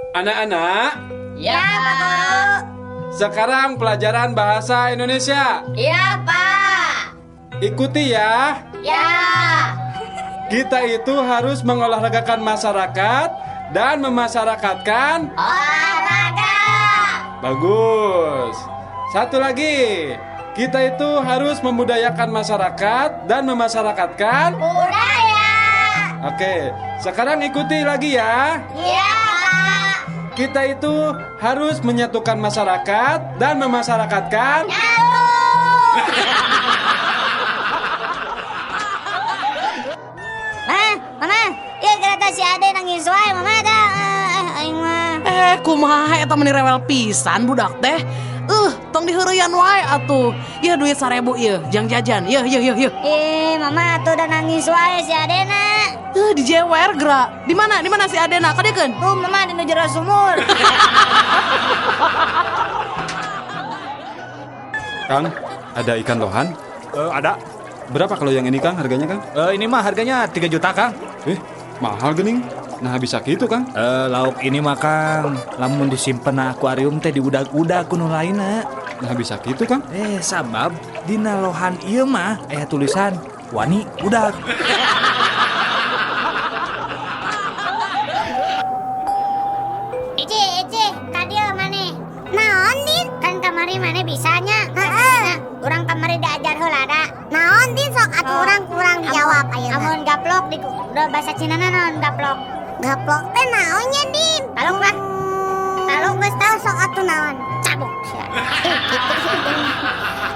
Anak-anak. Ya, Pak Guru. Sekarang pelajaran bahasa Indonesia. Ya, Pak. Ikuti ya. Ya. Kita itu harus mengolahragakan masyarakat dan memasyarakatkan olahraga. Bagus. Satu lagi. Kita itu harus membudayakan masyarakat dan memasyarakatkan budaya. Oke, sekarang ikuti lagi ya. Iya, Pak. Kita itu harus menyatukan masyarakat dan memasyarakatkan nyatu. Mama, ya kereta si Ade nangis wae, mama dah. Aing mah. Kumaha eta meni rewel pisan budak teh. Tong diheureyan wae atuh. Yeuh duit 1000 ieu, jang jajan. Yeuh yeuh yeuh yeuh. Mama atuh udah nangis wae si Adena. Dijewer geura. Di mana? Di mana si Adena? Kadiekeun? Tuh mama di nu jero sumur. Kang, ada ikan lohan? Ada. Berapa kalau yang ini Kang harganya Kang? Ini mah harganya 3 juta Kang. Mahal gening. Nah bisa gitu Kang. Lauk ini mah Kang, lamun disimpen na akuarium teh diudag-udag ku nu lainna. Nah bisa gitu Kang. Sabab dina lohan ieu mah aya tulisan wani udag. Ici, kadieu maneh. Naon Din? Kan kamari maneh bisanya. Heeh. Urang kamari diajar heula da. Naon Din sok atuh urang kurang dijawab ayeuna. Amun gaplok di bahasa Cina naon gaplok? Gaplok teh naonnya Din? Taluk lah. Taluk geus tau sok atuh naon. Cabuk sia. Gitu sih.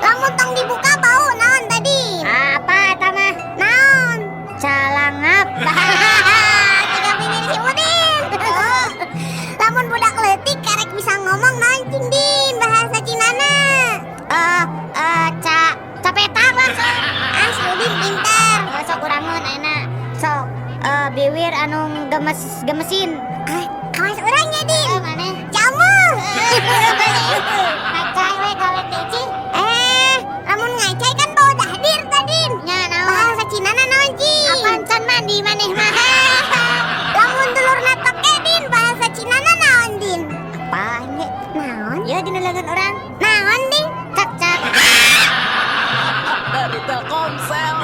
Lamun tong dibuka bau naon tadi? Apa eta mah? Naon? Calangap. Tiga bibir si Udin. Lamun budak leutik karek bisa ngomong naon cing Din bahasa Cinana. Capetang lah sok. Ah si Udin pintar. Sok urangeun ayeuna. Sok biwir anu gemes-gemesin. Kawas urangnya Din. Maneh? Jamu. Ngacai we gawe teh Ci. Lamun ngacai kan bau dahdir tadi. Nya naon? Bahasa Cinana naon Ci? Apaan can mandi maneh mah? Lamun dulurna toke Din, bahasa Cinana naon Din? Apaan ge? Naon? Ieu dina leungeun urang. Naon Din? Cak-cak. Dari Telkomsel.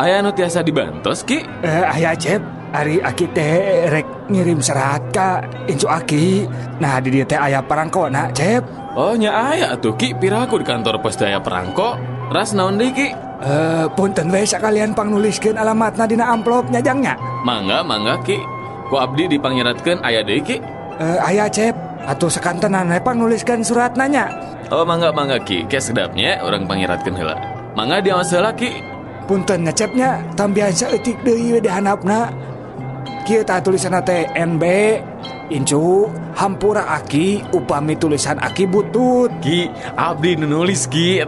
Aya nu tiasa dibantos Ki? Aya Cep, ari aki teh rek ngirim serat ka incu aki. Nah di dieu teh aya perangkona Cep. Oh nya aya atuh Ki, piraku di kantor pos teh aya perangko. Ras naon deui Ki? Punten we sakalian pangnuliskeun alamatna dina amplop nya jang nya. Mangga mangga Ki. Ku abdi dipangiratkeun aya deui Ki? Aya Cep, atuh sakantenan we pangnuliskeun suratna nya. Oh mangga mangga Ki, ke sedapnya urang pangiratkeun heula. Mangga diawas heula Ki. Punten ngecepnya tambihan saeutik deui we di handapna. Kieu tah tulisanna teh NB incu hampura aki upami tulisan aki butut. Ki, abdi nu nulis Ki.